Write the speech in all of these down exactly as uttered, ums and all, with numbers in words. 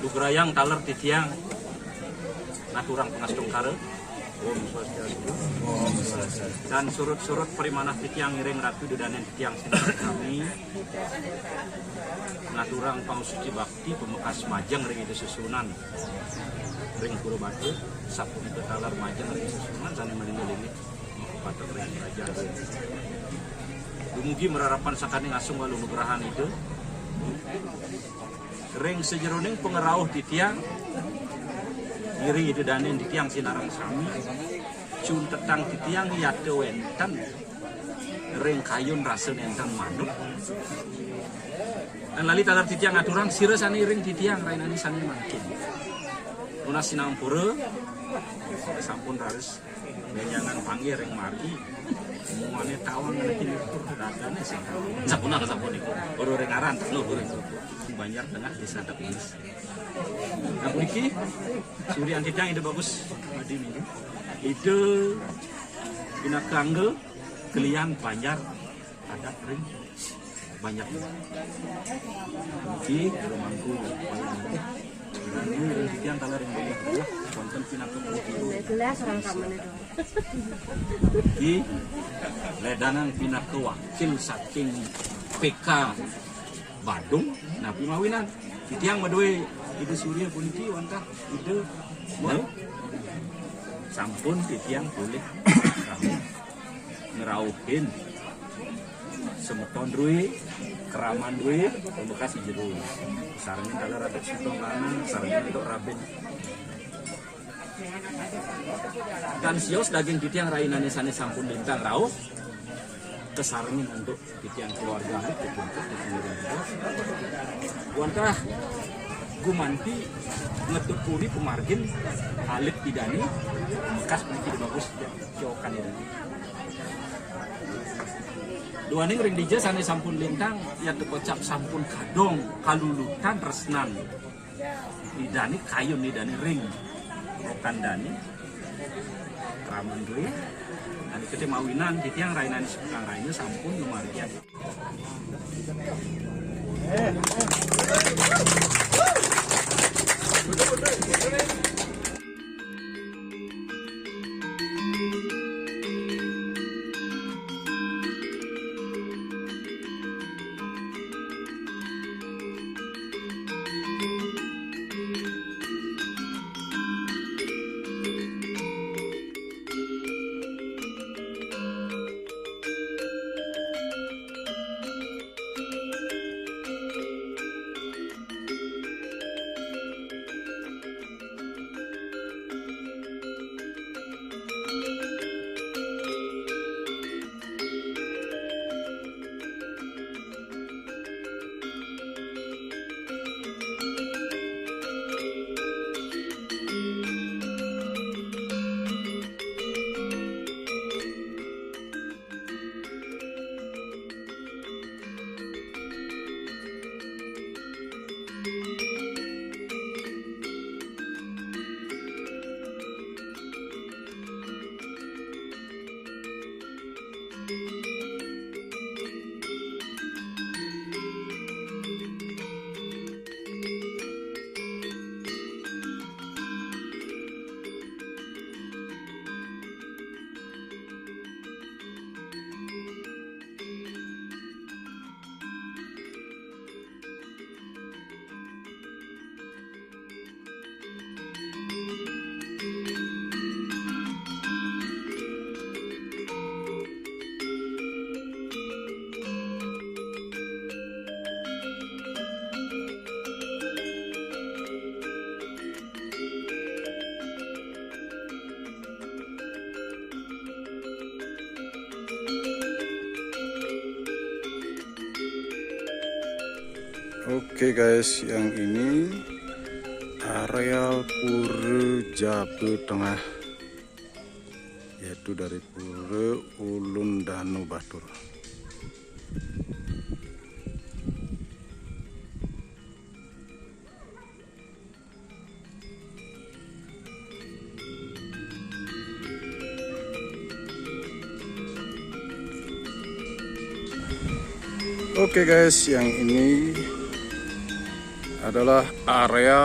Gerayang taler titiang ngaturang pangastungkara. Om Swastiastu. Dan surut-surut parimanah titiang ngiring Ratu Ida Dané titiang sinareng sami ngaturang pangasuci bakti pamekas majeng ring Ida Sesuunan ring Pura Batu, sapunika taler majeng ring Sesuunan sané malinggih-linggih makapatek ring Raja. Dumugi mararapan sakaning asung walu nugrahan Ida. Ring sajeroning pangrauh titiang, ngiring Ida Dané titiang sinareng sami, cuntetang titiang yata wénten ring kayun rasa nénten manuk. Tan lali taler titiang ngaturang sira sané iring titiang rahinané sané mangkin. Nunas sinampura, sampun raris Bénjangan panggih ring margi. Muané tawang ring tinikur dadané sing tawang. Sapunika, sapunika. Ora ring aran, lho, ora. Banjar Tengah, Désa Adat Manis. Nah, puniki surian titiang Ida Bagus Madini. Ida pinaka angga kelian Banjar Adat ring Banjar. Niki, Guru Mangku. Niki, ring titiang taler ring Banjar. Wonten pinaka guru. Gelas orang kamane to. Niki, ledangan pinaka wakil saking P K Badung, napi mawinan. Titiang madué Ida Surya puniki wantah Ida. Sampun titiang polih ngrauhin semeton drué, kraman drué, pamekas jero. Sarengin taler Datuk Sintong Lanang, sarengin Datuk Rabin. Dan sios daging titiang rahinané sané sampun lintang rauh, kasarengin antuk titiang keluarga alit, titiang, titiang keluarga. Wantah gumanti ngetut puri pamargin alit Ida Dané, mekas puniki Ida Bagus, cokan Ida Dané. Duaning ring dija sané sampun lintang, yata kocap sampun kadong kalulutan tresnan Ida Dané, kayun Ida Dané ring rokan dané, kraman drué. Dané gedé mawinan titiang rahinané sampun lumargi. Oke guys, yang ini areal Pura Jaba Tengah, yaitu dari Pura Ulun Danu Batur. Oke guys, yang ini adalah area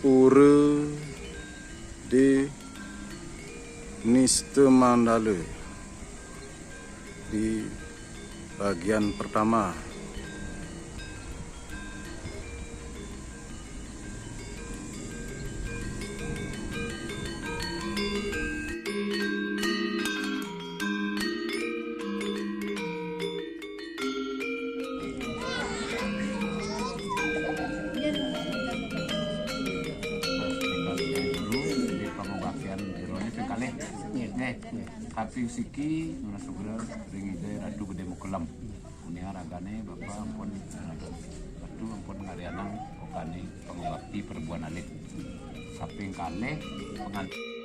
pura di Niste Mandala di bagian pertama. Dulu di pangogasian jero ne sing kalih. Nggih. Nggih. Tapi siki nunas sugra ring Ida Ratu Gedé Mukelem. Punika ragane Bapak ampun, Ratu ampun ngarianang okane pangobakti perbuan alit. Kaping kalih pengan-